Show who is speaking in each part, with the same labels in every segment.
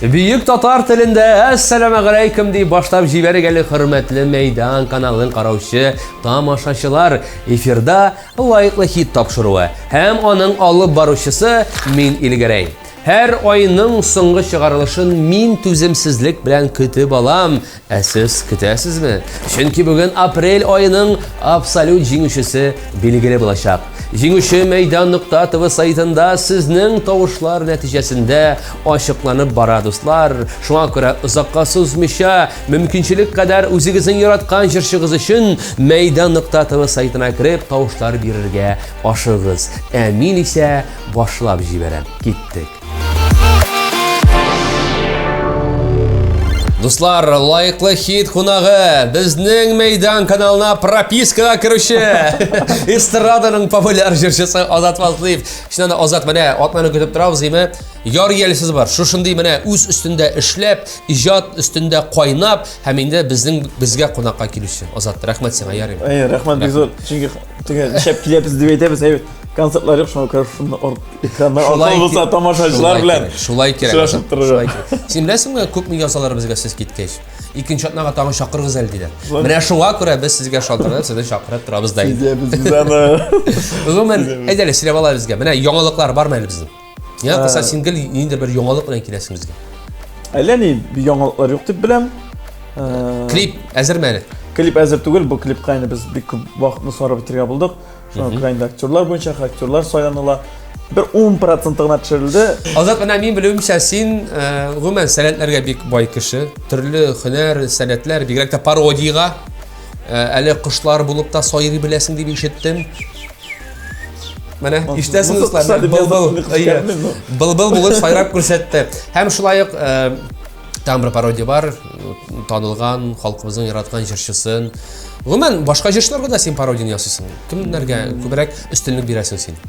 Speaker 1: Бөек татар телендә әссәламәгаләйкем дип башлап җибәрик әле хөрмәтле Мәйдан каналын караучы тамашачылар. Эфирда лаеклы хит тапшыруы һәм аның алып баручысы мин Илгәрәй. Һәр айның соңгы чыгарылышын мин түземсезлек белән көтеп алам. Ә сез көтәсезме? Чөнки бүген апрель аеның абсолют җиңүчесе билгеле булачак. Җиңүче Мәйдан нокта ТВ сайтында сезнең тавышлар нәтиҗәсендә ачыкланып бара, дуслар. Шуңа күрә озакка сузмыйча, мөмкинчелек кадәр үзегезнең яраткан җырчыгыз өчен Мәйдан нокта ТВ сайтына кереп тавышлар бирергә ашыгыгыз. Ә мин исә башлап җибәрәм. Киттек. Дуслар, лайклы хит кунагы, безнең Мәйдан каналына пропискага керүче эстраданың популяр җырчысы Азат Фазлыев. Чыннан да Азат, менә атнаны көтеп торабыз, име? Яр әле бар. Шушындый менә үз өстендә эшләп, иҗат өстендә кайнап һәм инде безнең безгә кунакка килүче. Азат, рәхмәт сиңа, ярыйм.
Speaker 2: Әй, рәхмәт бик зур. Чөнки теге шәп киләбез дип әйтәбез, әйбәт. Концертлар юк, шуңа күрә шуны экраннар аркылы булса тамашачылар белән
Speaker 1: шулай кирәк. Очрашып торырга. Син беләсеңме, күпме язалар безгә сез киткәч? Икенче атнага тагын чакырыгыз әле диләр. Менә шуңа күрә без сезгә шалтыратып, сезне чакырып торабыз да инде.
Speaker 2: Сизәбез без аны.
Speaker 1: Гомумән, әйдә әле сөйләп ал безгә. Менә яңалыклар бармы әле безнең? Я кыса син гел ниндидер бер яңалык белән киләсең безгә.
Speaker 2: Әллә ни яңалыклар юк дип беләм.
Speaker 1: Клип әзерме әле?
Speaker 2: Клип әзер түгел, бу клипка инде без бик күп вакытны сарыф итәргә булдык. Шуңа күрә инде актерлар буенча актерлар сайланыла. Бер 10 проценты гына төшерелде.
Speaker 1: Азат, менә мин белүемчә, син э, гомумән сәләтләргә бик бай кеше. Төрле һөнәр, сәләтләр, бигрәк тә пародиягә. Э, әле кошлар булып та сайрый беләсең дип ишеттем. Менә ишетәсең, дуслар, былбыл. Былбыл булып сайрап күрсәтте. Һәм шулай ук э, Тагын бер пародия бар, танылган, халкыбызның яраткан җырчысын. Гомумән, башка җырчыларга да син пародияне ясыйсың. Кемнәргә күбрәк өстенлек бирәсең син?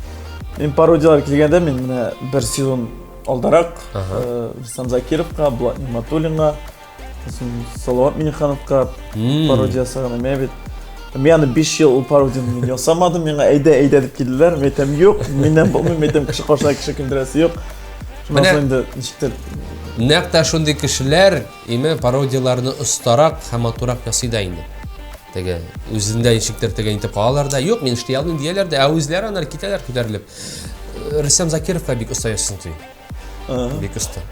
Speaker 2: Мин пародияләр килгәндә, мин менә бер сезон алдарак э, Рөстәм Закировка, Булат Нигъмәтуллинга, сосын Салават Миннехановка пародия ясаган идем бит. Мин аны 5 ел ул пародияне мин ясамадым, миңа әйдә, әйдә дип килделәр. Мин әйтәм, юк, миннән булмый, мин әйтәм, кеше каршына кеше көлдерәсе юк. Шуннан соң инде ничектер
Speaker 1: Нәкъ тә шундый кешеләр име пародияләрне остарак һәм матуррак ясый да инде. Теге үзендә ничектер теге итеп калалар да, юк, мин эшли алмыйм дияләр дә, ә үзләре аннары китәләр күтәрелеп. Рөстәм Закировка бик оста ясыйсың ти. Бик оста.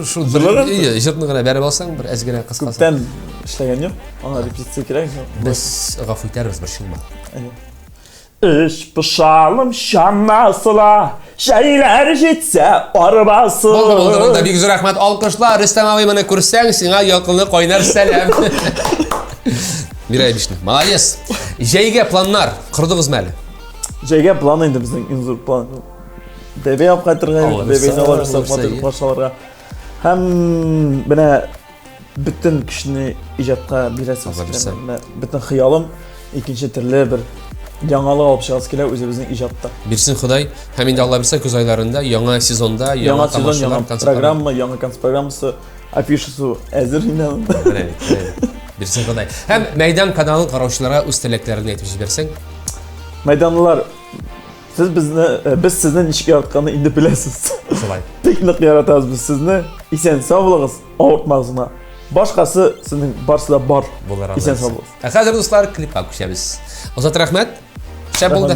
Speaker 1: Шул бер җырны гына бәреп алсаң, бер әз генә кыскасы.
Speaker 2: Күптән эшләгән юк, аңа репетиция кирәк.
Speaker 1: Без гафу итәрбез, борчылма.
Speaker 2: Эш пошалым чанасыла, Җәйләр җитсә арбасы.
Speaker 1: Булды, булды, булды. Бик зур рәхмәт. Алкышлар, Рөстәм абый, моны күрсәң, сиңа ялкынлы кайнар сәлам. Мирай Бишнев, молодец. Җәйгә планнар кордыгызмы әле?
Speaker 2: Җәйгә план инде безнең иң зур план. Бәбәй алып кайтырга, бәбәйне алып матур каршы Һәм менә бөтен көчне иҗатка бирәсем килә. Менә бөтен хыялым икенче төрле бер яңалык алып чыгасы килә үзебезнең иҗатта.
Speaker 1: Бирсен Ходай. Һәм инде Алла бирсә көз айларында яңа сезонда,
Speaker 2: яңа сезон, яңа программа, яңа концерт программасы, афишасы әзер инде.
Speaker 1: Менә бит. Бирсен Ходай. Һәм Мәйдан каналын караучыларга үз теләкләреңне әйтеп җибәрсәң.
Speaker 2: Мәйданлылар, сез безне, э, без сезне ничек яратканны инде беләсез.
Speaker 1: Шулай.
Speaker 2: Бик нык яратабыз без сезне. Исән сау булыгыз. Авыртмагыз гына. Башкасы сезнең барысы да бар.
Speaker 1: Булыр.
Speaker 2: Исән сау булыгыз.
Speaker 1: Ә хәзер, дуслар, клипка күчәбез. Озат рәхмәт. Шәп булды.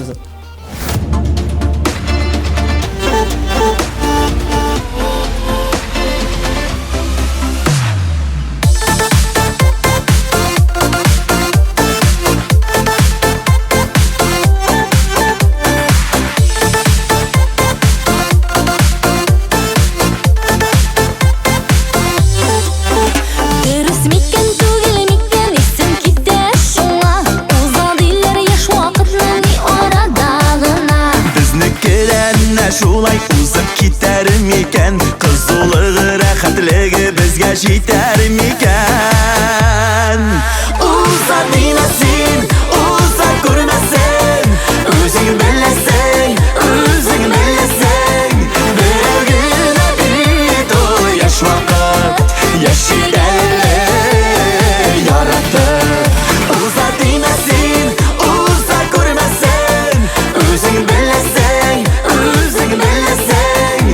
Speaker 3: Дөрес микән, түгел микән, исем китә шуңа. Уза диләр яшь вакытны ни арада гына.
Speaker 4: Безнеке дә менә шулай узып китәр микән? Кызулыгы, рәхәтлеге безгә җитәр микән? Уза димә син, уза күрмәсен, үзең беләсең, үзең беләсең, берәү генә бит ул яшь вакыт, яши әле яратып. Уза димә син, уза күрмәсен, үзең беләсең, үзең беләсең,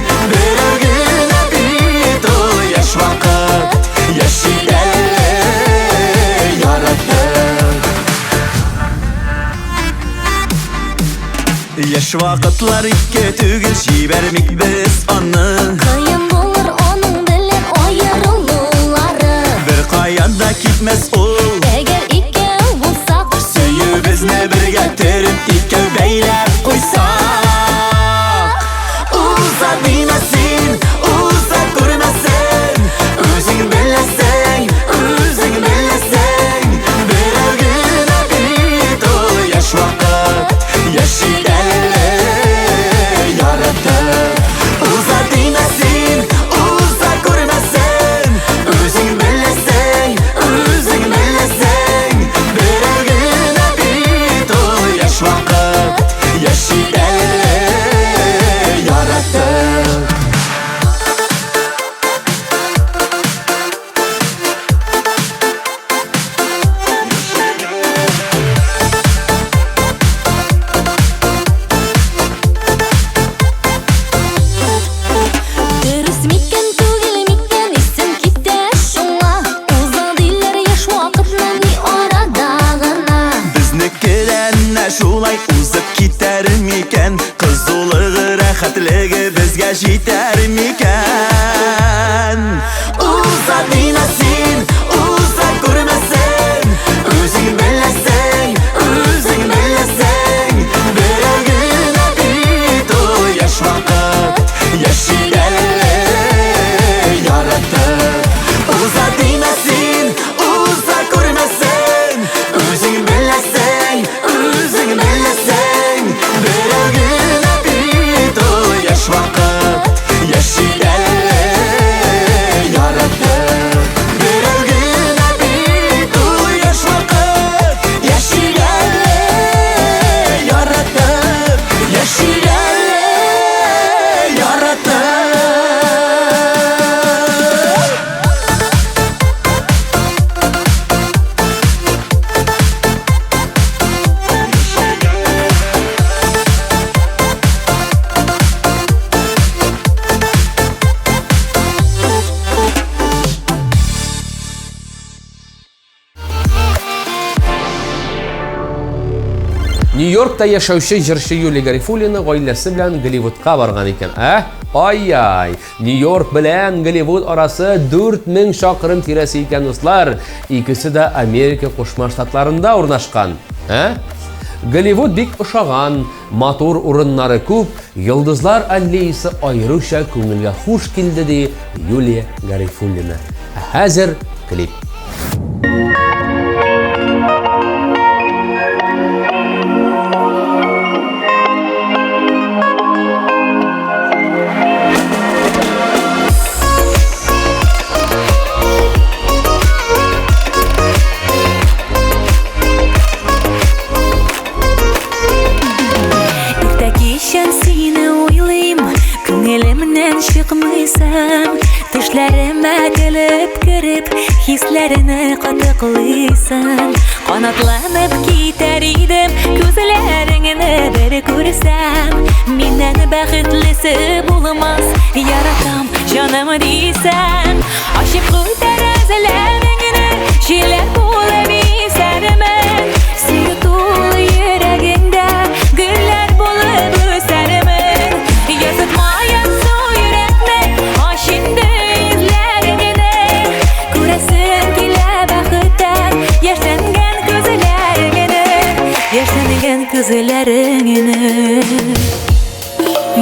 Speaker 4: Яшь вакытлар ике түгел, җибәрмик без аны.
Speaker 3: Кыен булыр аның белән аерылулары.
Speaker 4: Бер каян да китмәс ул.
Speaker 3: Әгәр икәү булсак,
Speaker 4: Сөюебезне бергә төреп, икәү бәйләп куйсак. Уза димә син, уза күрмәсен. Үзең беләсең, үзең беләсең. Берәү генә бит ул яшь вакыт, яши әле яратып. Уза димә син, уза күрмәсен. Үзең беләсең, үзең беләсең. Берәү генә бит ул яшь вакыт, яши әле яратып.
Speaker 3: Дөрес микән, түгел микән, исем китә шуңа. Уза диләр яшь вакытны ни арада гына.
Speaker 4: Безнеке дә әнә шулай узып китәр микән? Кызулыгы, рәхәтлеге безгә җитәр микән? Уза димә син, уза күрмәсен. Үзең беләсең, үзең беләсең. Берәү генә бит ул яшь вакыт, яши әле яратып. Уза димә син, уза күрмәсен. Үзең беләсең, үзең беләсең. Берәү генә бит ул яшь вакыт, яши әле яратып. Берәү генә бит ул яшь вакыт, яши әле яратып, яши әле яратып.
Speaker 1: Нью-Йоркта яшәүче җырчы Юлия Гарифуллина гаиләсе белән Голливудка барган икән. Ә? Ай-яй! Нью-Йорк белән Голливуд арасы 4000 чакрым тирәсе икән, дуслар. Икесе дә Америка Кушма Штатларында урнашкан. Ә? Голливуд бик ошаган, матур урыннары күп, йолдызлар аллеясы аеруча күңелгә хуш килде, ди Юлия Гарифуллина. Ә хәзер клип.
Speaker 3: Иртә кичен сине уйлыйм, күңелемнән чыкмыйсың. Төшләремә килеп кереп, хисләрне кытыклыйсың. Канатланып китәр идем, күзләреңне бер күрсәм. Миннән бәхетлесе булмас, яратам, җаным дисәм. Ачып куй тәрәзәләреңне, җилләр булып исәрмен. Сөю тулы йөрәгеңдә, гөлләр булып үсәрмен. Язытма язу йөрәкне, ач инде йөзләреңне. Күрәсем килә бәхеттән, яшьләнгән күзләреңне, яшьләнгән күзләреңне.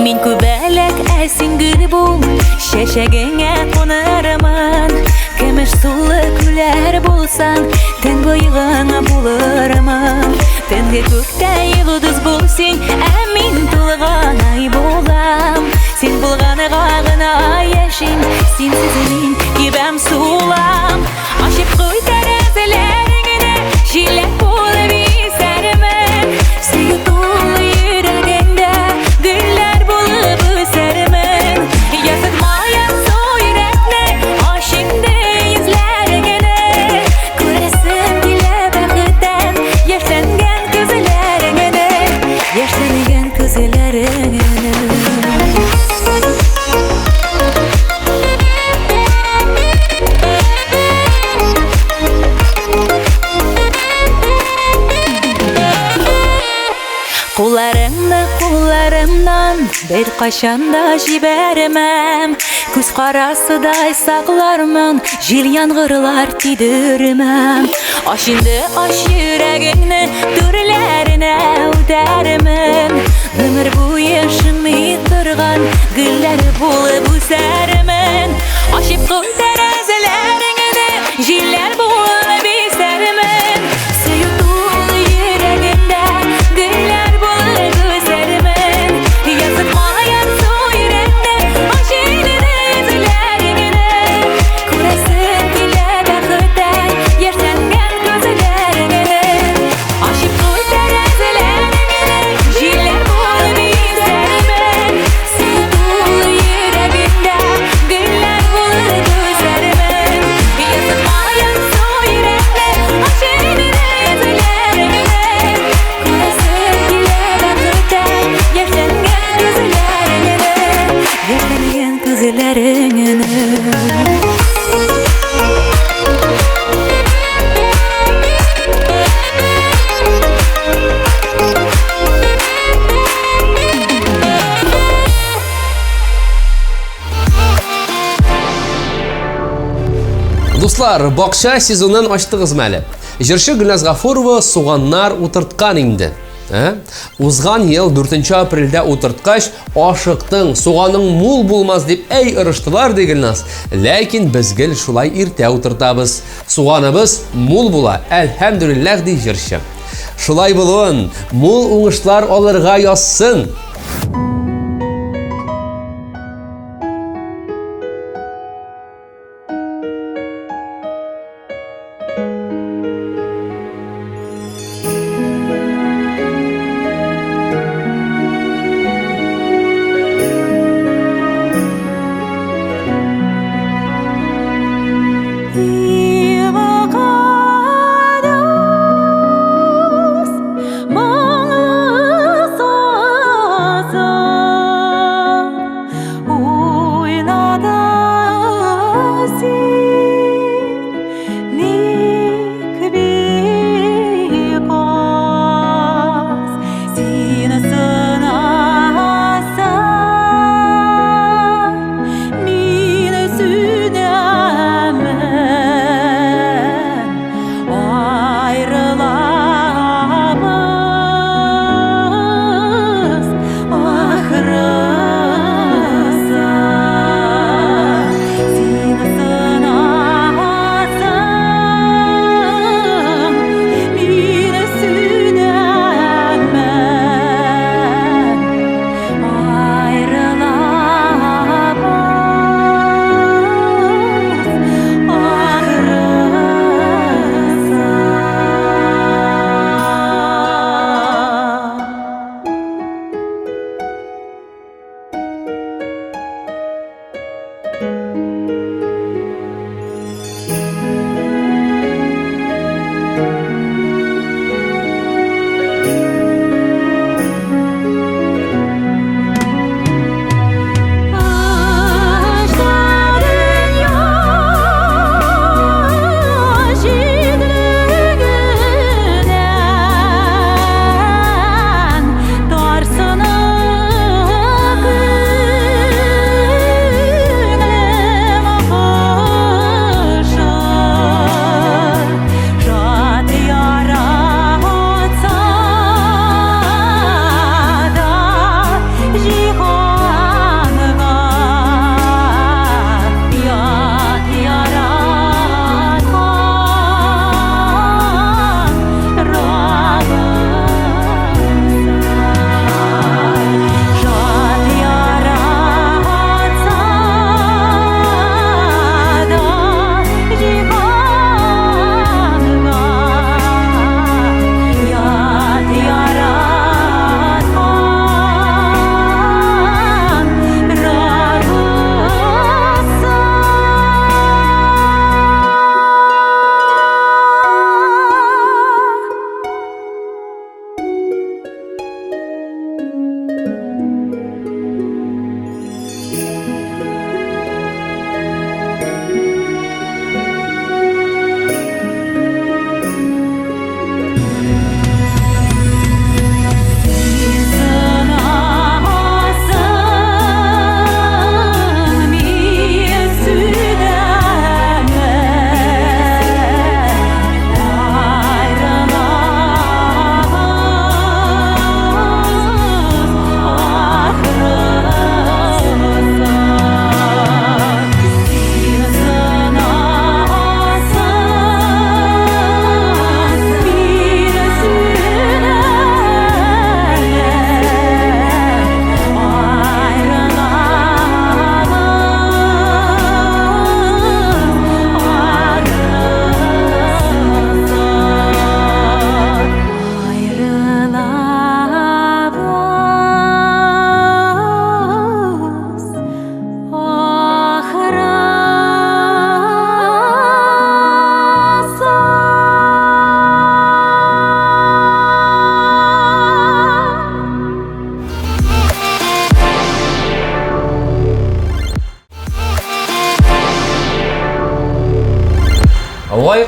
Speaker 3: Мин күбәләк, ә син гөл бул, чәчәгеңә кунырмын. Көмеш сулы күлләр булсаң, төн буегыңа булырмын. Төнге күктә йолдыз бул син, ә мин тулган ай булам. Син булганга гына яшим, синсез мин кибәм сулам. Ачып куй тәрәзәләреңне, җилләр булып исәрмен. Сөю тулы йөрәгеңдә, гөлләр булып үсәрмен. Язытма язу йөрәкне, ач инде йөзләреңне. Күрәсем килә бәхеттән, яшьләнгән күзләреңне, яшьләнгән күзләреңне. Кулымнан бер кайчан да җибәрмәм. Күз карасыдай саклармын, җил яңгырлар тидермәм. Ач инде, ач йөрәгеңне, түрләренә үтәрмен. Гомер буе шыңмый торган гөлләр булып үсәрмен. Ачып куй тәрәзәләреңне, җилләр булып исәрмен. Сөю тулы йөрәгемдә, гөлләр булып үсәрмен. Язылма ярсу йөрәктә, ач инде йөзләреңне. Күрәсем килә бәхеттән, яшьләнгән күзләреңне. Ачып куй тәрәзәләреңне, җилләр булып исәрмен. Сөю тулы йөрәгемдә, гөлләр булып үсәрмен. Язылма ярсу йөрәктә, ач инде йөзләреңне. Күрәсем килә бәхеттән, яшьләнгән күзләреңне. Яшьләнгән күзләреңне.
Speaker 1: Дуслар, бакча сезонын ачтыгызмы әле? Җырчы Гөлназ Гафурова суганнар утырткан инде. Ә? Узган ел 4 апрельдә утырткач, ашыктың, суганың мул булмас дип әй ырыштылар ди Гөлназ. Ләкин без гел шулай иртә утыртабыз. Суганыбыз мул була, әлхәмдүлилләһ ди җырчы. Шулай булуын, мул уңышлар алырга язсын.
Speaker 3: Моңлы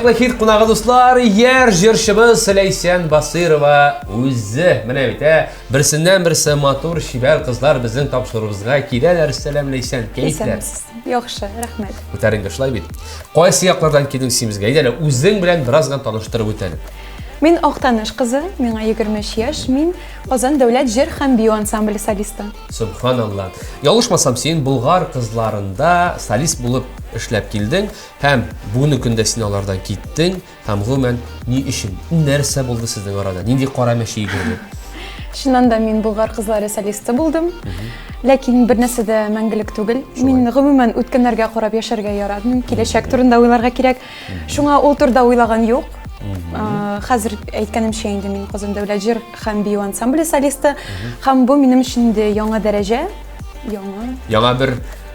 Speaker 1: Лаеклы хит кунагы дуслар, яшь җырчыбыз Ләйсән Басыйрова үзе. Менә бит, ә, берсеннән берсе матур, чибәр кызлар безнең тапшыруыбызга киләләр. Сәлам, Ләйсән, кәефләр?
Speaker 5: Исәнмесез. Яхшы, рәхмәт.
Speaker 1: Күтәренке шулай бит. Кайсы яклардан килдең син безгә? Әйдә әле, үзең белән бераз гына таныштырып үт әле.
Speaker 5: Мин Актаныш кызы, миңа 23 яшь, мин Казан дәүләт җыр һәм бию ансамбле солисты.
Speaker 1: Сөбханалла. Ялгышмасам, син Болгар кызларында солист булып эшләп килдең һәм бүгенге көндә син алардан киттең һәм гомумән ни өчен? Нәрсә булды сезнең арада? Нинди кара мәче йөгерде?
Speaker 5: Чыннан да мин Болгар кызлары солисты булдым. Ләкин бер нәрсә дә мәңгелек түгел. Мин гомумән үткәннәргә карап яшәргә яратмыйм. Киләчәк турында уйларга кирәк. Шуңа ул турыда уйлаган юк. Хәзер әйткәнемчә инде мин Казан дәүләт җыр һәм бию ансамбле солисты. Һәм бу минем өчен инде яңа дәрәҗә, яңа.
Speaker 1: Яңа бер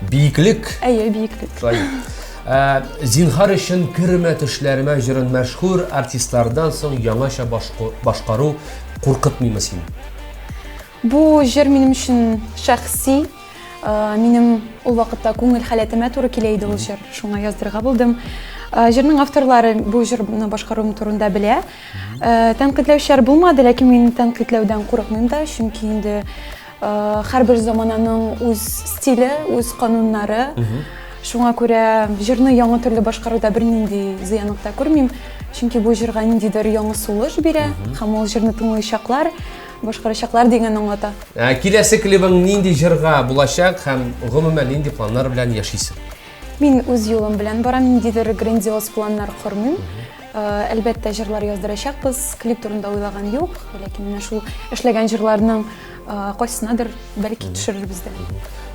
Speaker 1: биеклек.
Speaker 5: Әйе, биеклек.
Speaker 1: Шулай. Зинһар өчен кермә төшләремә җырын мәшһүр артистлардан соң яңача башкару куркытмыймы сине?
Speaker 5: Бу җыр минем өчен шәхси. Минем ул вакытта күңел халәтемә туры килә иде ул җыр, шуңа яздырырга булдым. Җырның авторлары бу җырны башкаруым турында белә. Тәнкыйтьләүчеләр булмады, ләкин мин тәнкыйтьләүдән курыкмыйм да, чөнки инде һәрбер замананың үз стиле, үз кануннары. Шуңа күрә җырны яңа төрле башкаруда бернинди зыянлык та күрмим, чөнки бу җырга ниндидер яңа сулыш бирә һәм ул җырны тыңлаячаклар. Башкарачаклар дигәнне аңлата.
Speaker 1: Ә, киләсе клибың нинди җырга булачак һәм гомумән нинди планнар белән яшисең?
Speaker 5: Мин үз юлым белән барам, ниндидер грандиоз планнар кормыйм. Э, әлбәттә, җырлар яздырачакбыз, клип турында уйлаган юк, ләкин менә шул эшләгән җырларның э, кайсынадыр бәлки төшерербез дә.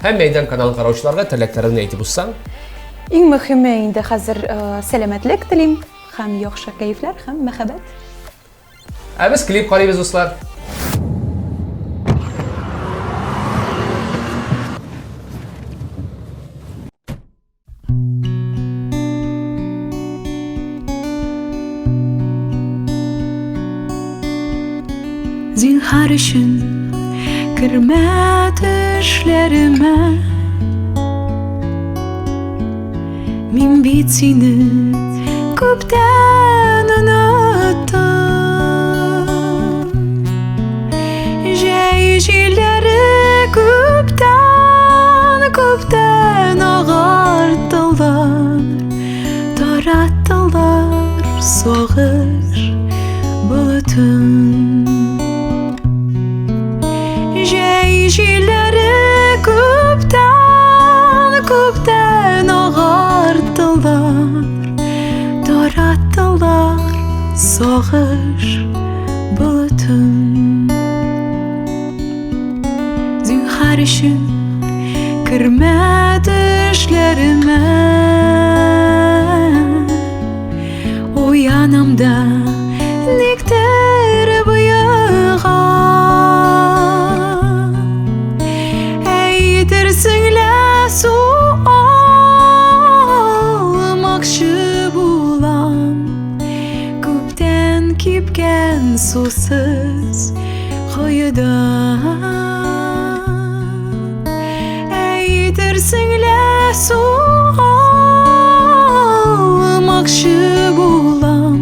Speaker 1: Һәм Мәйдан каналын караучыларга теләкләреңне әйтеп узсаң?
Speaker 5: Иң мөһиме инде хәзер э, сәламәтлек телим һәм яхшы кәефләр һәм мәхәббәт.
Speaker 1: Ә без клип карыйбыз, дуслар.
Speaker 6: Зинһар өчен кермә төшләремә. Мин бит сине күптән оныттым. Җәй җилләре күптән, күптән агартылар, тараттылар сагыш болытын. Җәй җилләре күптән, күптән агартылар, тараттылар сагыш болытын. Зинһар өчен кермә төшләремә. Уянам да никтер боегам. Әйтерсең лә су алмакчы булам. Күптән кипкән сусыз коедан. Әйтерсең лә су алмакчы булам.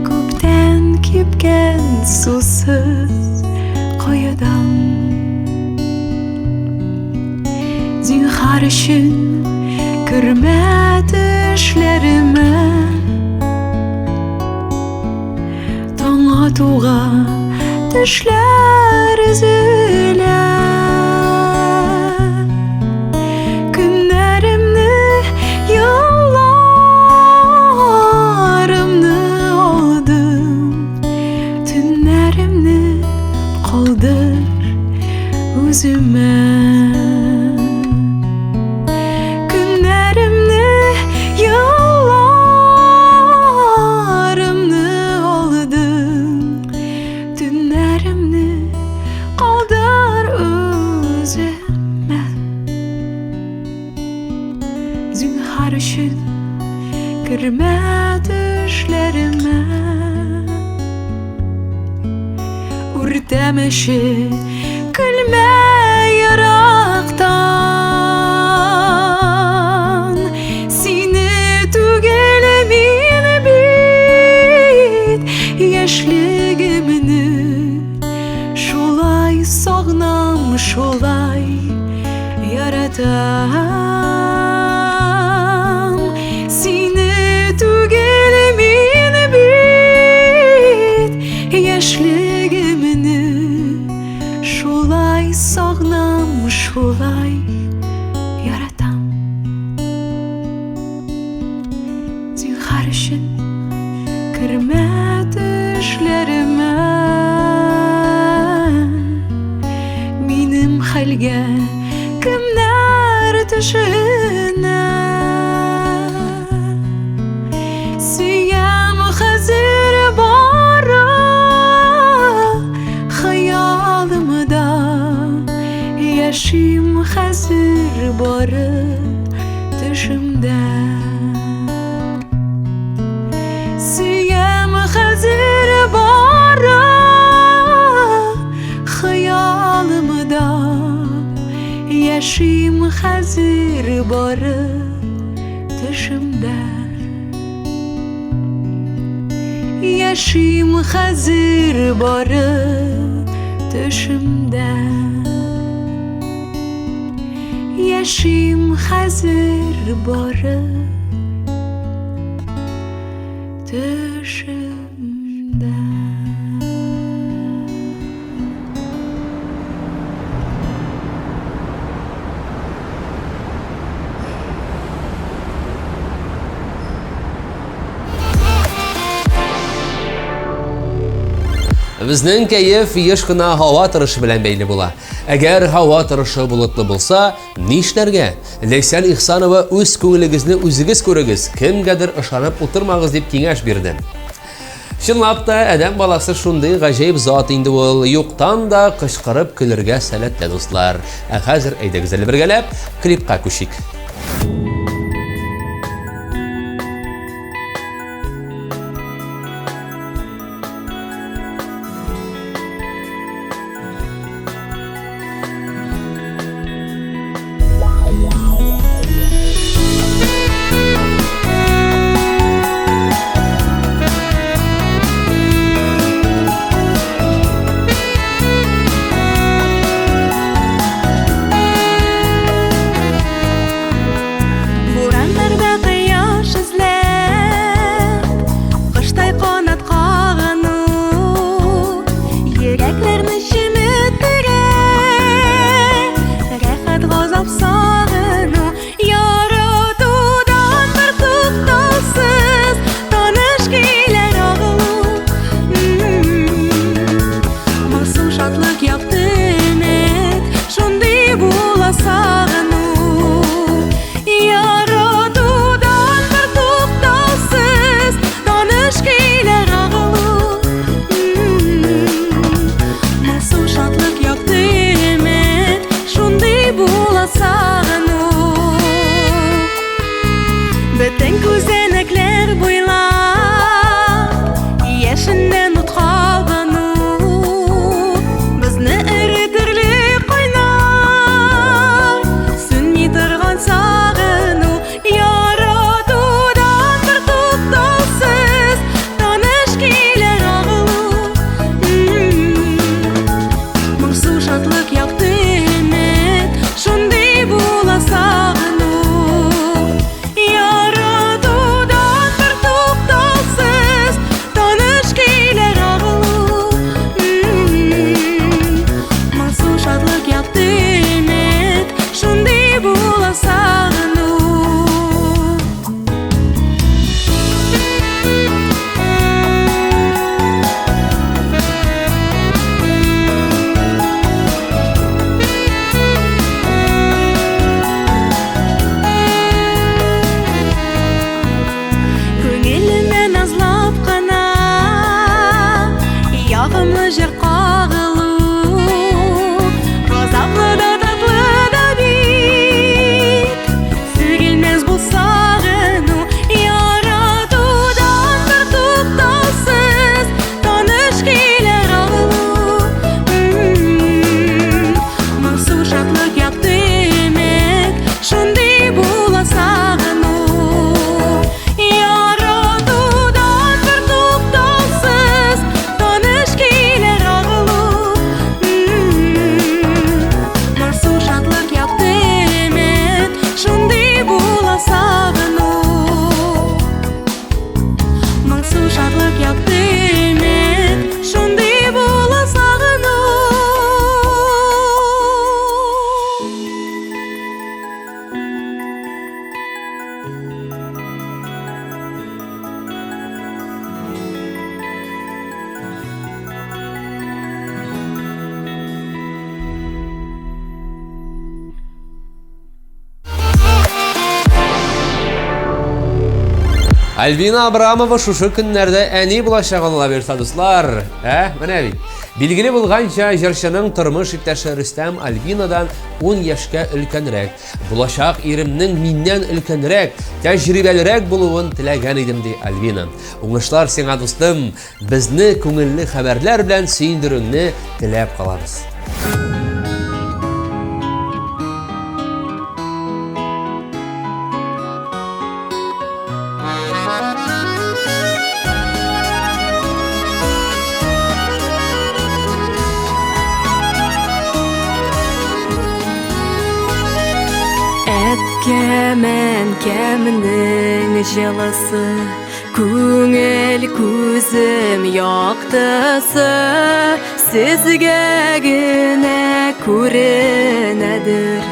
Speaker 6: Күптән кипкән сусыз коедан. Зинһар өчен кермә төшләремә. Таң атуга төшләр өзелә. Көннәремне, елларымны алдың, төннәремне калдыр үземә. Көннәремне, елларымны алдың, төннәремне калдыр үземә. Зинһар өчен кермә төшләремә. Үртәмәче көлмә ерактан. Сине түгел мин. Яшьлегемне шулай сагынам, шулай яратам. Сине түгел мин бит яшьлегемне шулай сагынам, шулай яратам. Зинһар өчен кермә төшләремә. Минем хәлгә кемнәр төшенә? Сөям хәзер бары хыялымда, яшим хәзер бары төшемдә. Сөям хәзер бары хыялымда, яшим хәзер бары төшемдә. Яшим хәзер бары төшемдә. Яшим хәзер бары төшемдә.
Speaker 1: Безнең кәеф еш кына һава торышы белән бәйле була. Әгәр һава торышы болытлы булса, нишләргә? Ләйсән Ихсанова үз күңелегезне үзегез күрегез, кемгәдер ышанып утырмагыз дип киңәш бирде. Чынлап та, адәм баласы шундый гаҗәеп зат инде ул, юктан да кычкырып көлергә сәләтле, дуслар. Ә хәзер әйдәгез әле бергәләп клипка күчик. Альбина Абрамова шушы көннәрдә әни булачак, Алла бирса, дуслар. Ә, менә бит. Билгеле булганча, җырчының тормыш иптәше Рөстәм Альбинадан 10 яшькә өлкәнрәк. Булачак иремнең миннән өлкәнрәк, тәҗрибәлерәк булуын теләгән идем, ди Альбина. Уңышлар сиңа, дустым! Безне күңелле хәбәрләр белән сөендерүеңне теләп калабыз.
Speaker 6: Әткәм, әнкәмнең җылысы, Күңел күзем яктысы, Сезгә генә күренәдер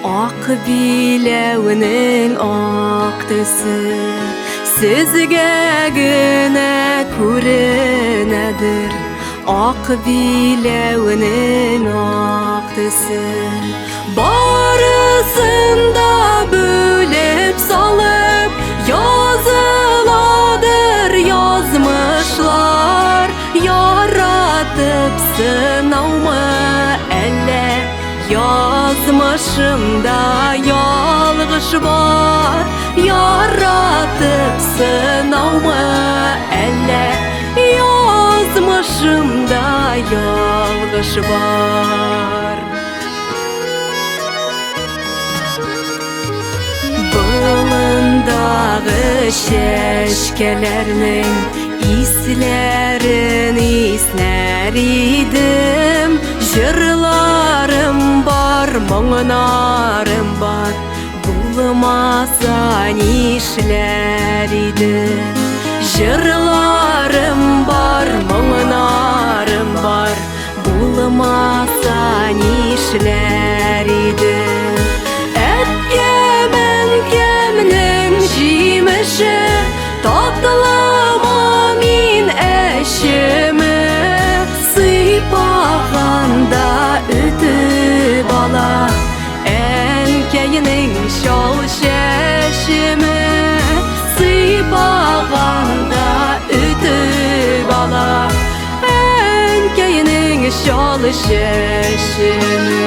Speaker 6: Ак биләүнең ак төсе. Сезгә генә күренәдер Ак биләүнең ак төсе. Барысын да бүлеп салып, Языладыр язмышлар. Яратып сынаумы әллә, Язмышымда ялгыш бар. Яратып сынаумы әллә, Язмышымда ялгыш бар. Болындагы чәчкәләрнең исләрен иснәр идем. Җырларым бар, моңнарым бар, булмаса нишләр идем? Җырларым бар, моңнарым бар, Булмаса нишләр идем? Әткәм, әнкәмнең җимеше, Татлама мин әчеме, Сыйпаганда өтеп ала Әнкәйнең чал чәчеме, Сыйпаганда өтеп ала Әнкәйнең чал чәчеме.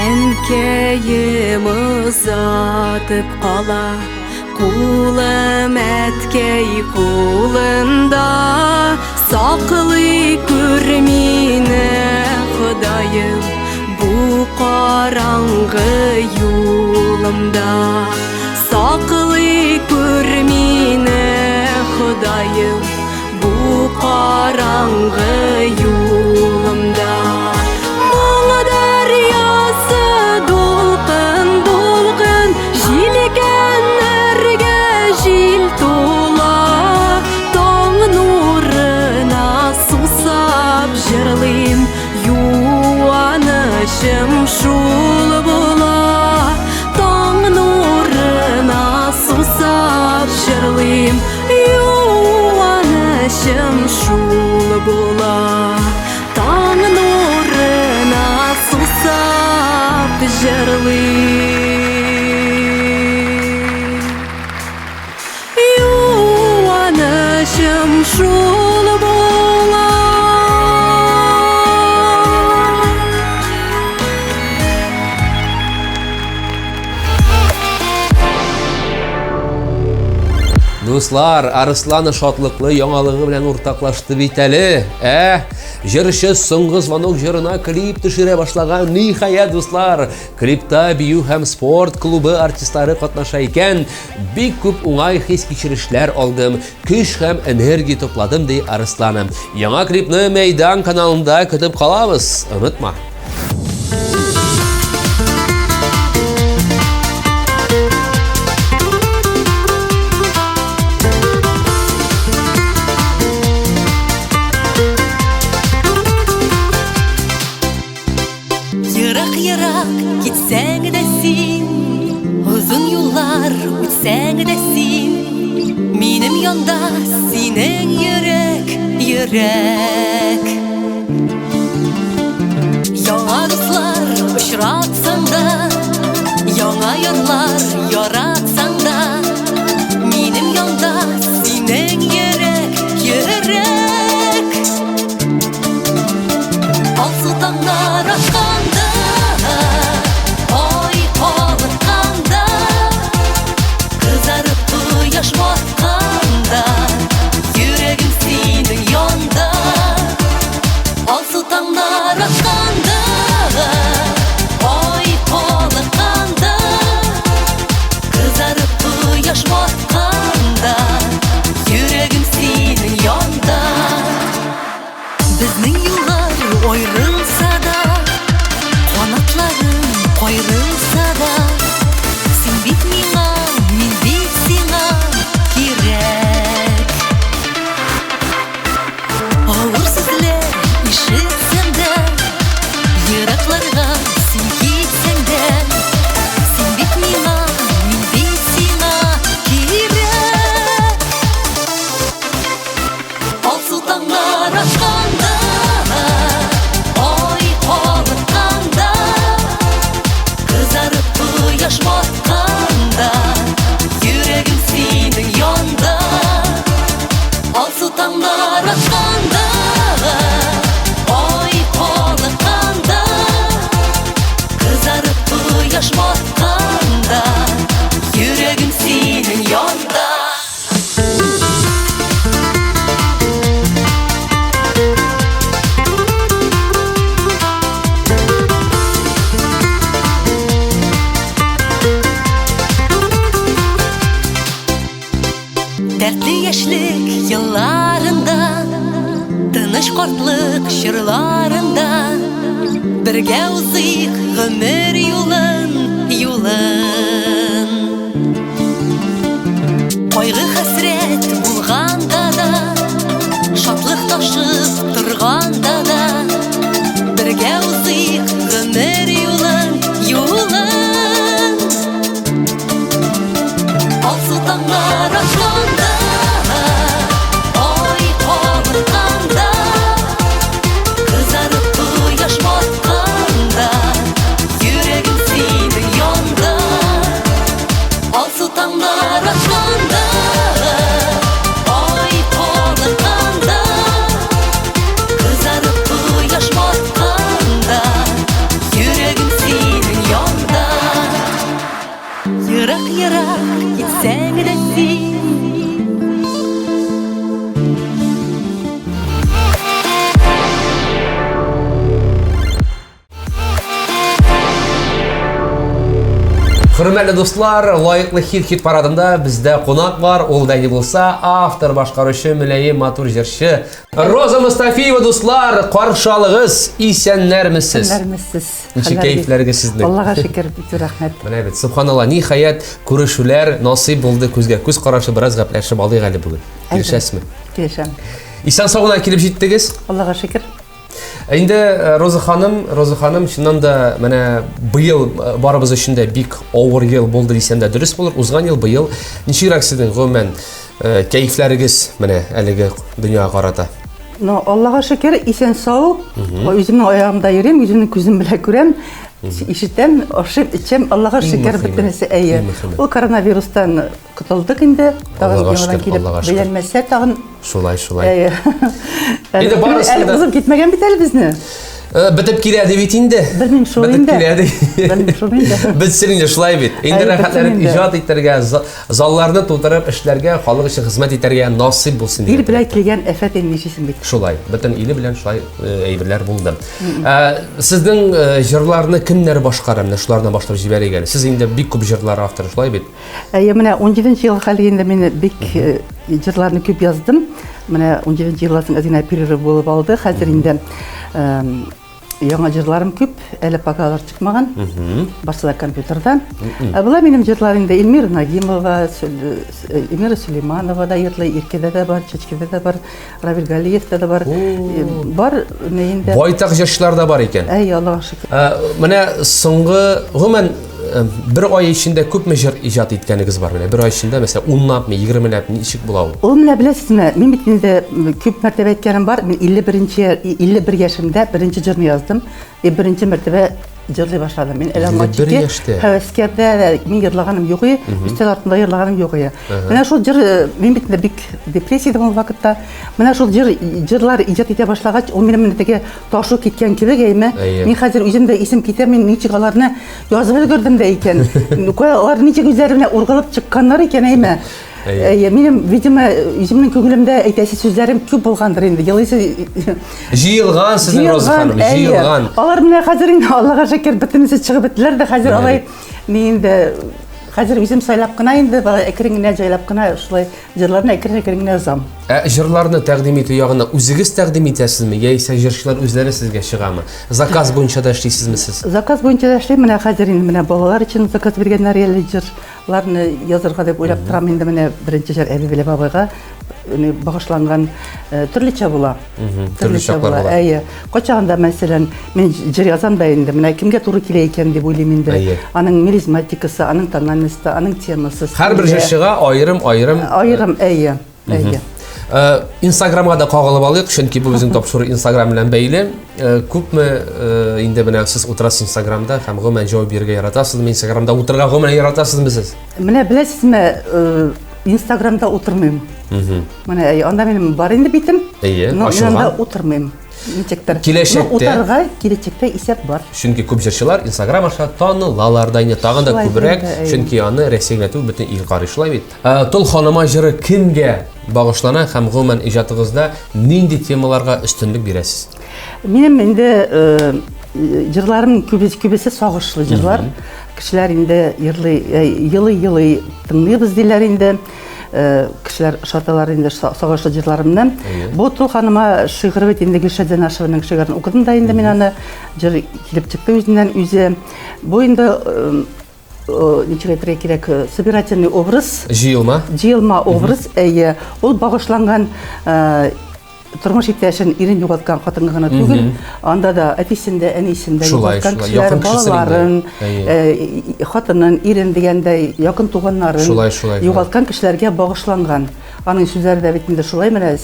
Speaker 6: Әнкәем озатып кала, Кулым әткәй кулында, Саклый күр мине, Ходаем, Бу караңгы юлымда. Саклый күр мине, Ходаем, Бу караңгы юлымда. Моң дәрьясы дулкын-дулкын, Җилкәннәргә җил тула. Таң нурына сусап җырлыйм, Юанычым шул була. Таң нурына сусап җырлыйм, Юанычым шул була. Таң нурына сусап җырлыйм, Юанычым шул була.
Speaker 1: Дуслар, Арыслан шатлыклы яңалыгы белән уртаклашты бит әле. Ә, җырчы Соңгы звонок җырына клип төшерә башлаган. Ниһаять, дуслар, клипта бию һәм спорт клубы артистлары катнаша икән. Бик күп уңай хис-кичерешләр алдым, көч һәм энергия тупладым, ди Арыслан. Яңа клипны Мәйдан каналында көтеп калабыз. Онытма.
Speaker 3: Ерак-ерак китсәң дә син, Озын юллар үтсәң дә син, Минем янда синең йөрәк, йөрәк. кояш батканда, йөрәгем синең янда. Дәртле яшьлек елларында, тыныч картлык чорларында бергә узыйк гомер юлын, юлын. Кайгы хәсрәт булганда да, шатлык ташып торганда да, бергә узыйк гомер юлын, юлын. Алсу таңнар атканда, ай кабынганда, кызарып кояш батканда, йөрәгем синең янда. Алсу таңнар атканда, ай кабынганда, кызарып кояш батканда, йөрәгем синең янда. Ерак-ерак китсәң дә син.
Speaker 1: Хөрмәтле дуслар, лаеклы хит-хит парадында бездә кунак бар. Ул да ни булса, автор, башкаручы, мөлаем, матур җырчы Роза Мустафиева, дуслар, каршы алыгыз. Исәннәрмесез?
Speaker 7: Исәннәрмесез?
Speaker 1: Ничек кәефләрегез сезнең?
Speaker 7: Аллага шөкер, бик зур рәхмәт.
Speaker 1: Менә бит, субханалла, ниһаять, күрешүләр насыйп булды, күзгә күз карашы бераз гәпләшеп алыйк әле бүген. Килешәсезме?
Speaker 7: Килешәм.
Speaker 1: Исән сау гына килеп җиттегез?
Speaker 7: Аллага шөкер.
Speaker 1: Инде э, Роза ханым, Роза ханым, чыннан да менә быел э, барыбыз өчен дә бик авыр ел булды дисәм дә дөрес булыр. Узган ел, быел ничегрәк сезнең гомумән э, кәефләрегез менә әлеге дөньяга карата?
Speaker 7: Но Аллага шөкер, исән сау. Үземнең аягымда йөрим, үземнең күзем белән күрәм, ишетәм, ашыйм, эчәм. Аллага шөкер, бөтенесе әйе. Ул коронавирустан котылдык инде. Тагын яңадан килеп бәйләнмәсә тагын.
Speaker 1: Шулай, шулай.
Speaker 7: Әйе.
Speaker 1: Инде барысы
Speaker 7: әле узып китмәгән бит әле безне.
Speaker 1: Э, бетеп килә ди бит инде.
Speaker 7: Белмим шул инде.
Speaker 1: Бетеп килә ди.
Speaker 7: Белмим шул инде.
Speaker 1: Бетсен инде шулай бит. Инде рәхәтләнеп иҗат итәргә, Залларны тутырып эшләргә, халык өчен хезмәт итәргә насыйп булсын.
Speaker 7: Ил белән килгән афәт инде нишлисең бит.
Speaker 1: Шулай, бөтен иле белән шулай э, әйберләр булды. Ә, сезнең э, җырларны кемнәр башкара? Менә шулардан башлап җибәрик әле. Сез инде бик күп җырлар авторы, шулай бит?
Speaker 7: Әйе, менә 17 ел хәл инде мин бик э, җырларны күп яздым. Менә 17 елдан соң әз генә перерыв булып алды. Хәзер инде Яңа җырларым күп, әле пока алар чыкмаган. Барсы да компьютерда. Ә болай минем җырлар инде Эльмира Нагимова, э, Эльмира Сулейманова да җырлый, Иркәдә дә бар, Чәчкәдә дә бар, Равил Галиевта да бар. Э, бар не инде.
Speaker 1: Байтак җырчылар да бар икән.
Speaker 7: Әй, Аллага шөкер.
Speaker 1: Ә, менә соңгы, гомумән, Э, бер ай эчендә күпме җыр иҗат иткәнегез бар менә бер ай эчендә мәсәлән унлапмы егермеләп ничек була ул
Speaker 7: ул менә беләсезме мин бит инде күп мәртәбә әйткәнем бар мин 51 51 яшемдә беренче җырны яздым и беренче мәртәбә җырлый башладым мин әле аңа
Speaker 1: яшьтә
Speaker 7: һәвәскәрдә мин җырлаганым юк иде өстәл артында җырлаганым юк иде менә шул җыр э, мин бит инде бик депрессиядә ул вакытта менә шул җыр җырлар иҗат итә башлагач ул минем менә теге ташу киткән кебек әйме мин хәзер үзем дә исем китә мин ничек аларны Язып өлгердем дә икән. Алар ничек үзләре белән ургылып чыкканнар икән, әйме? Әйе, минем, видимо, үземнең күңелемдә әйтәсе сүзләрем күп булгандыр инде. Елыйсы
Speaker 1: Җыелган сезнең Роза ханым, җыелган.
Speaker 7: Алар менә хәзер инде Аллага шөкер бөтенесе чыгып беттеләр дә хәзер алай мин инде хәзер үзем сайлап кына инде, әкрен генә җайлап кына шулай Җырларны әкрен-әкрен генә язам.
Speaker 1: Ә җырларны тәкъдим итү ягына үзегез тәкъдим итәсезме, яисә җырчылар үзләре сезгә чыгамы? Заказ буенча да эшлисезме сез?
Speaker 7: Заказ буенча да эшлим. Менә хәзер инде менә балалар өчен заказ биргәннәр әле җырларны язырга дип уйлап торам инде менә беренче җыр әби белән бабайга багышланган э, төрлечә була.
Speaker 1: Төрле чаклар була.
Speaker 7: Әйе. Кайчагында, мәсәлән, мин җыр язам да инде, менә кемгә туры килә икән дип уйлыйм инде.
Speaker 1: Әйе.
Speaker 7: Аның мелизматикасы, аның тональносте, аның темасы.
Speaker 1: Һәрбер
Speaker 7: стиле.
Speaker 1: җырчыга аерым-аерым.
Speaker 7: Аерым, әйе. Әйе.
Speaker 1: Э, Инстаграмга да кагылып алыйк, чөнки бу безнең тапшыру Инстаграм белән бәйле. Э, күпме э, инде менә сез утырасыз Инстаграмда һәм гомумән җавап бирергә яратасызмы? Инстаграмда утырырга гомумән яратасызмы сез?
Speaker 7: Менә беләсезме, Инстаграмда утырмыйм. Менә әй, анда минем бар инде битем.
Speaker 1: Әйе,
Speaker 7: Но мин
Speaker 1: ачылган.
Speaker 7: анда утырмыйм. Ничектер.
Speaker 1: Киләчәктә?
Speaker 7: Но утырырга киләчәктә исәп бар.
Speaker 1: Чөнки күп җырчылар Инстаграм аша танылалар да инде тагын да күбрәк, чөнки аны Рәсәй генә түгел, бөтен ил карый, шулай бит? Э, Тол ханыма җыры кемгә багышлана һәм гомумән иҗатыгызда нинди темаларга өстенлек бирәсез?
Speaker 7: Минем инде э, җырларым күбесе, күбесе сагышлы җырлар. Кешеләр инде йырлый, э, елый-елый тыңлыйбыз диләр инде. Э, кешеләр ошаталар инде сагышлы җырларымны. Бу Тол ханыма шигыре бит инде Гөлшат Зәнашеваның шигырен укыдым да инде мин аны. Җыр килеп чыкты үзеннән үзе. Бу инде э, э, ничек әйтергә кирәк, собирательный образ.
Speaker 1: Җыелма.
Speaker 7: Җыелма образ, әйе. Ул багышланган тормыш иптәшен, ирен югалткан хатынга гына түгел, анда да әтисен дә, әнисен дә югалткан кешеләр, балаларын, э, хатынын, ирен дигәндәй, якын туганнарын
Speaker 1: шулай, шулай,
Speaker 7: югалткан кешеләргә багышланган. Аның сүзләре дә бит инде шулай, менә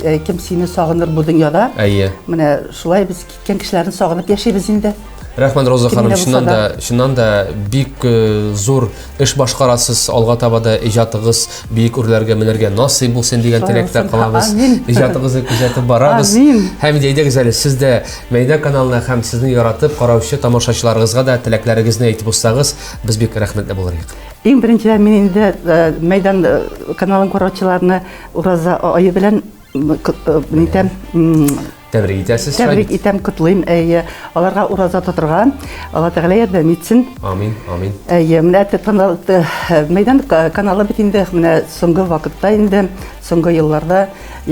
Speaker 7: э, кем сине сагыныр бу дөньяда.
Speaker 1: Әйе.
Speaker 7: Менә шулай без киткән кешеләрне сагынып яшибез инде.
Speaker 1: Рәхмәт, Роза ханым, чыннан да, чыннан да бик э, зур эш башкарасыз. Алга таба да иҗатыгыз бөек үрләргә менәргә насыйп булсын дигән теләктә калабыз. Иҗатыгызны күзәтеп барабыз. Һәм инде әйдәгез әле сез дә Мәйдан каналына һәм сезне яратып караучы тамашачыларыгызга да теләкләрегезне әйтеп узсагыз, без бик рәхмәтле булыр идек.
Speaker 7: Иң беренчедән мин инде э, Мәйдан э, каналын караучыларны ураза ае белән нитәм
Speaker 1: Тәбрик итәсез.
Speaker 7: Тәбрик итәм, котлыйм. Әйе, аларга ураза тотырга Алла Тәгалә ярдәм итсен.
Speaker 1: Амин, амин.
Speaker 7: Әйе, менә канал Мәйдан каналы бит инде менә соңгы вакытта инде, соңгы елларда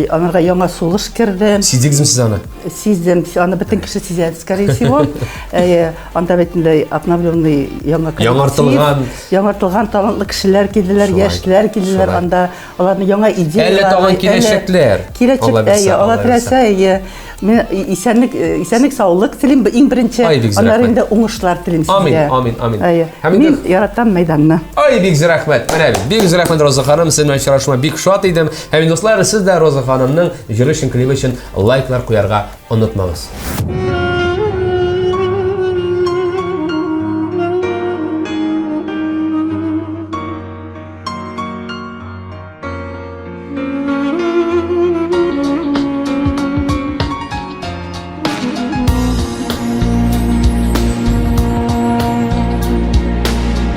Speaker 7: анарга яңа сулыш керде.
Speaker 1: Сиздегезме сез аны?
Speaker 7: Сиздем, аны бөтен кеше сизә, скорее всего. Әйе, анда бит инде обновленный яңа
Speaker 1: Яңартылган.
Speaker 7: Яңартылган талантлы кешеләр килделәр, яшьләр килделәр анда. Аларның яңа идеяләре.
Speaker 1: Әле тагын киләчәкләр.
Speaker 7: Киләчәк, әйе, Алла теләсә, әйе. Мин исәнлек, исәнлек, саулык телим, иң беренче. Аннары инде уңышлар телим
Speaker 1: сезгә. Амин, амин,
Speaker 7: амин. Әйе. Мин яратам мәйданны.
Speaker 1: Ай, бик зур рәхмәт. Менә бит, бик зур рәхмәт, Роза ханым, сезнең белән очрашуыма бик шат идем. Һәм дуслар, сез дә Роза ханымның җыры өчен, клибы өчен лайклар куярга онытмагыз.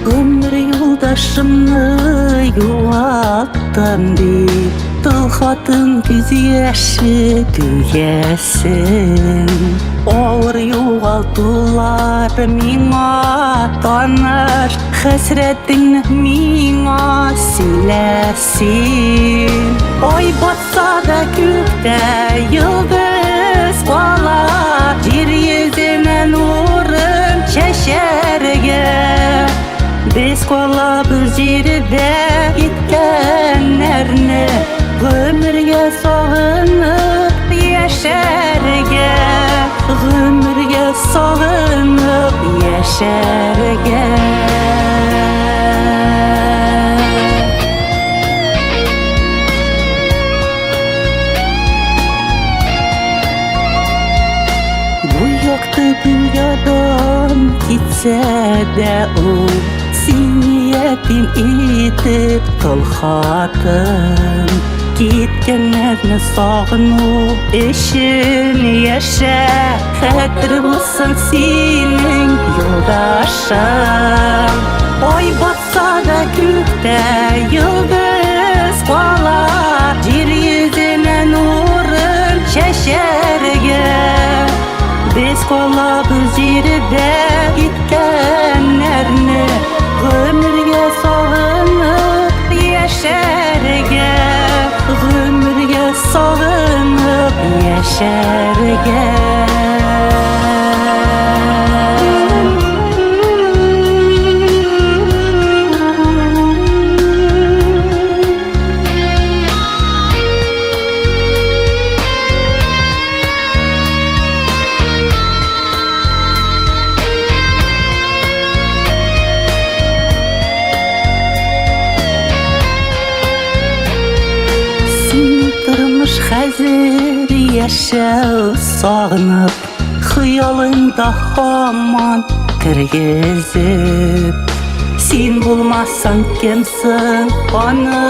Speaker 6: Гомер юлдашымны югалттым дип, Тол хатын күз яше түгәсең. Авыр югалтулар миңа таныш, Хәсрәтеңне миңа сөйлә син. Ай батса да күктә йолдыз кала, Җир йөзенә нурын чәчәргә. Без калабыз җирдә киткәннәрне, Гомергә сагынып яшәргә. Гомергә сагынып яшәргә. Бу якты дөньядан китсә дә ул, Сине ятим итеп тол хатын. Киткәннәрне сагыну өчен яшә, Хәтер булсын синең юлдашың. Ай батса да күктә йолдыз кала, Җир йөзенә нурын чәчәргә. Без калабыз җирдә киткәннәрне, Гомергә сагынып яшәргә. Гомергә сагынып яшәргә. Син тормыш хәзер яшәү сагынып, Хыялыңда һаман тергезеп. Син булмасаң кем соң аны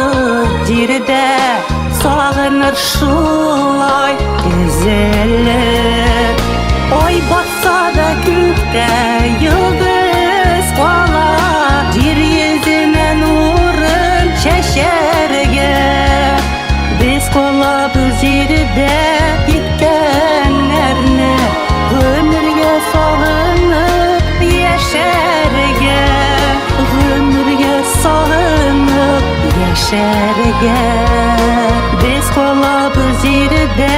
Speaker 6: җирдә Сагыныр шулай өзелеп. Ай батса да күктә Күктә йолдыз кала, җир йөзенә нурын чәчәргә. Без калабыз җирдә киткәннәрне, гомергә сагынып яшәргә. Гомергә сагынып яшәргә. Без калабыз җирдә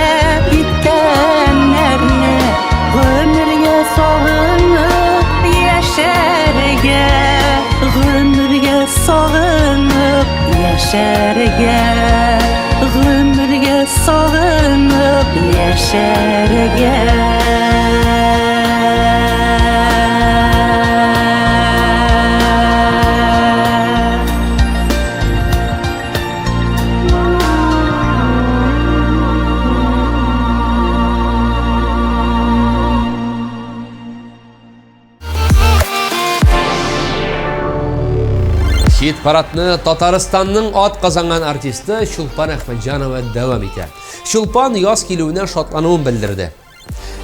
Speaker 6: киткәннәрне, гомергә сагынып яшәргә. Гомергә сагынып яшәргә. Гомергә сагынып яшәргә.
Speaker 1: Хит парадны Татарстанның ат казанган артисты Чулпан Әхмәтҗанова дәвам итә. Чулпан яз килүенә шатлануын белдерде.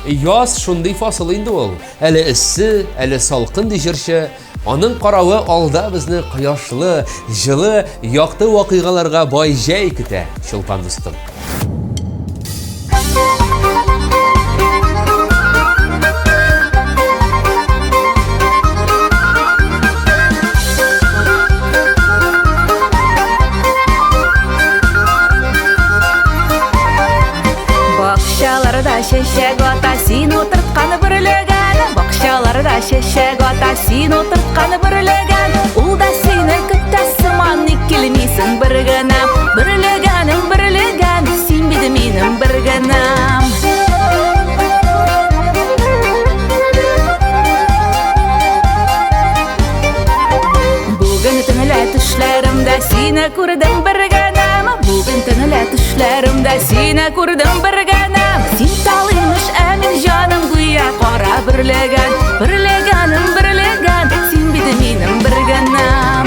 Speaker 1: Яз шундый фасыл инде ул. Әле эссе, әле салкын ди җырчы. Аның каравы алда безне кояшлы, җылы, якты вакыйгаларга бай җәй көтә, Чулпан дустым.
Speaker 8: Бакчаларда чәчәк ата, син утырткан бөрлегән. Бакчаларда чәчәк ата, син утырткан бөрлегән. Ул да сине көтә сыман, ник килмисең бер генә? Бөрлегәнем, бөрлегән, син бит минем бер генәм. Бүген төнлә төшләремдә сине күрдем бер генәм. Бүген төнлә төшләремдә сине күрдем бер генәм. Син тал имеш, ә мин җаным гүя кара бөрлегән. Бөрлегәнем, бөрлегән, син бит минем бер генәм.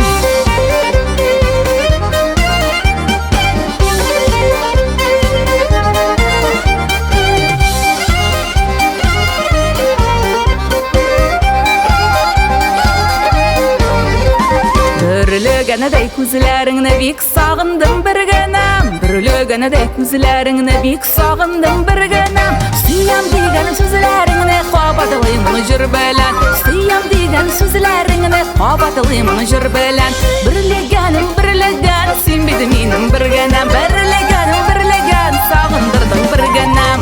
Speaker 8: Бөрлегәнедәй күзләреңне бик сагындым бер генәм. Бөрлегәнедәй күзләреңне бик сагындым бер генәм. Сөям дигән сүзләреңне кабатлыймын җыр белән. Сөям дигән сүзләреңне кабатлыймын җыр белән. Бөрлегәнем, бөрлегән, син бит минем бер генәм. Бөрлегәнем, бөрлегән, сагындырдың бер генәм.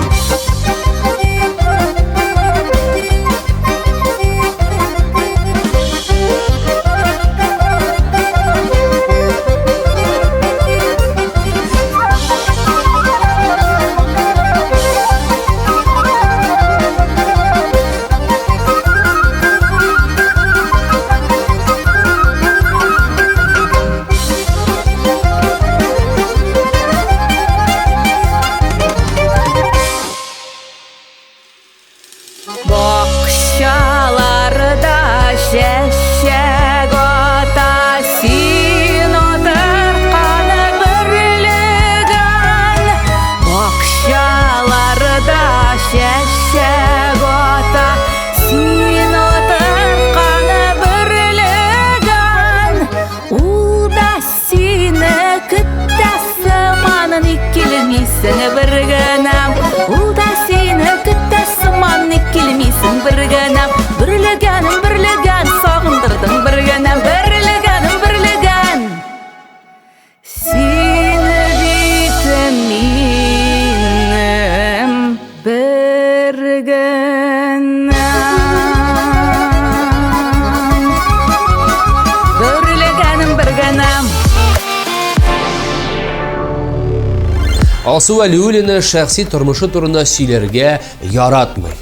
Speaker 8: Бакчаларда чәчәк ата, син утырткан бөрлегән. Бакчаларда чәчәк ата, син утырткан бөрлегән. Ул да сине көтә сыман, ник килмисең бер генәм? Ул да сине көтә сыман, ник килмисең бер генәм? Бөрлегәнем, бөрлегән, сагындырдың бер генәм. Бөрлегәнем, бөрлегән, син бит минем бер генәм. Бөрлегәнем, бер генәм.
Speaker 1: Алсу Вәлиуллина шәхси тормышы турында сөйләргә яратмый.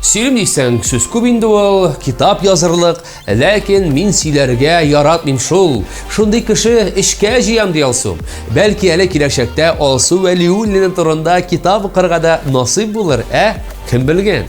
Speaker 1: Сөйлим дисәң, сүз күп инде ул, китап язырлык, ләкин мин сөйләргә яратмыйм шул. Шундый кеше эшкә җыям, ди Алсу. Бәлки әле киләчәктә Алсу Вәлиуллина турында китап укырга да насыйп булыр, ә? Кем белгән?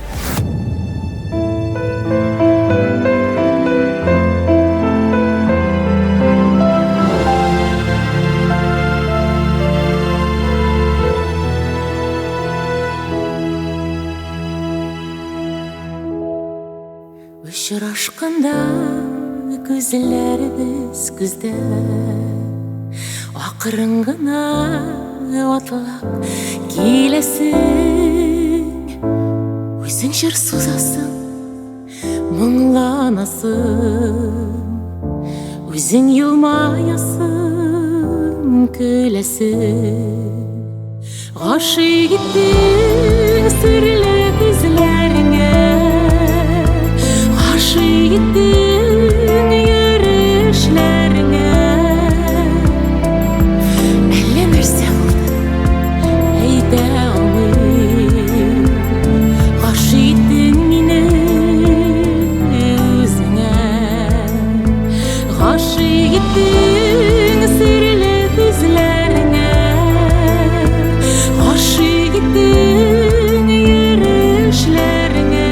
Speaker 6: Күзләребез күздә Акрын гына атлап киләсең Үзең җыр сузасың, моңланасың Үзең елмаясың, көләсең Гашыйк иттең серле күзләреңә Гашыйк иттең йөрешләреңә Әллә нәрсә булды, әйтә алмыйм Гашыйк иттең мине үзеңә Гашыйк иттең серле күзләреңә Гашыйк иттең йөрешләреңә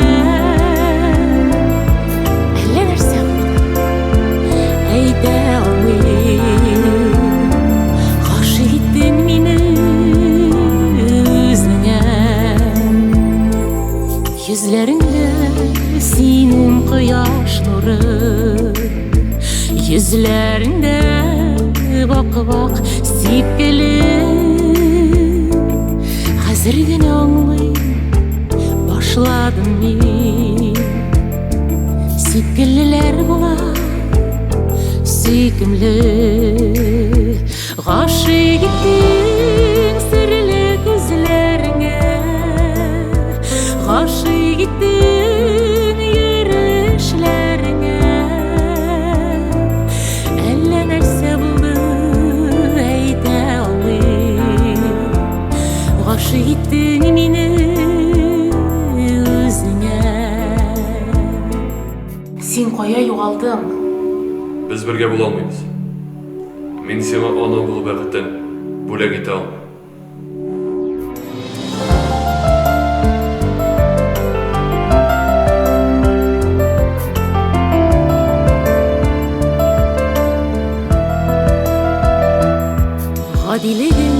Speaker 6: Әллә нәрсә булды, әйтә алмыйм Гашыйк иттең мине үзеңә Йөзләреңдә синең кояш нуры Йөзләреңдә вак-вак сипкеле Хәзер генә аңлый башладым мин Сипкеллеләр була сөйкемле Гашыйк иттең серле күзләреңә Гашыйк иттең йөрешләреңә Әллә нәрсә булды, әйтә алмыйм Гашыйк иттең мине үзеңә
Speaker 8: Син кая югалдың?
Speaker 9: Без бергә була алмыйбыз. Мин сиңа ана булу бәхетен бүләк итә алмыйм.
Speaker 6: Гадилегең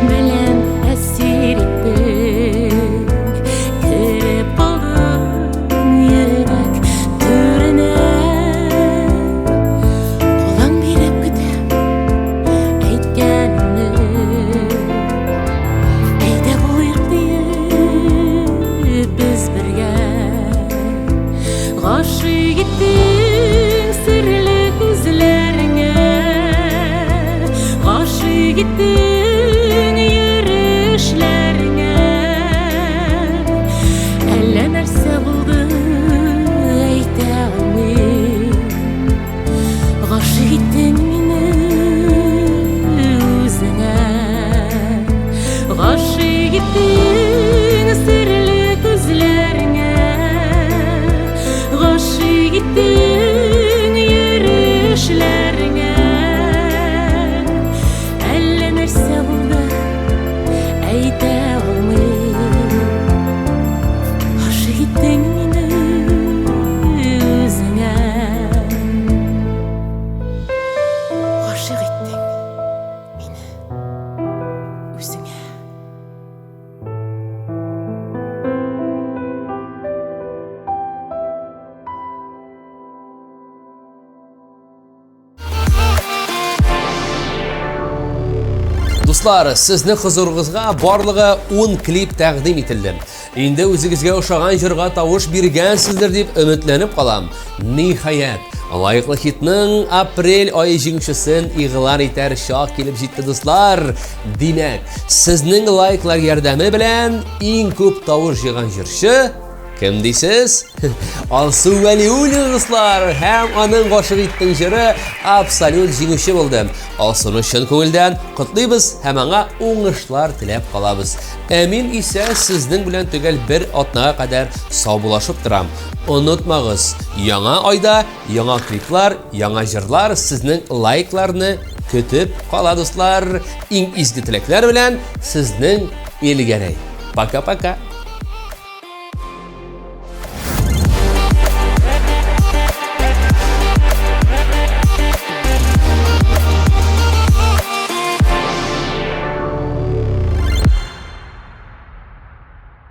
Speaker 6: белән әсир иттең, Кереп калдың йөрәк түренә. Кулың биреп көтәм әйткәнеңне. Әйдә булыйк диеп без бергә. Гашыйк иттең серле күзләреңә. Гашыйк иттең йөрешләреңә. Әллә нәрсә булды, әйтә алмыйм. Гашыйк иттең мине үзеңә. Гашыйк иттең серле күзләреңә. Гашыйк иттең йөрешләреңә. Әллә нәрсә булды, әйтә алмыйм. Гашыйк иттең мине үзеңә. Гашыйк иттең мине үзеңә.
Speaker 1: Дуслар, сезнең хозурыгызга барлыгы 10 клип тәкъдим ителде. Инде үзегезгә ошаган җырга тавыш биргәнсездер дип өметләнеп калам. Ниһаять, лаеклы хитның апрель ае җиңүчесен игълан итәр чак килеп җитте, дуслар. Димәк, сезнең лайклар ярдәме белән иң күп тавыш җыйган җырчы Кем дисез? Алсу Вәлиуллина, дуслар, һәм аның гашык иттең җыры абсолют җиңүче булды. Алсуны чын күңелдән котлыйбыз һәм аңа уңышлар теләп калабыз. Ә мин исә сезнең белән төгәл бер атнага кадәр саубуллашып торам. Онытмагыз, яңа айда яңа клиплар, яңа җырлар сезнең лайкларны көтеп кала, дуслар. Иң изге теләкләр белән сезнең Илгәрәй. Пока-пока.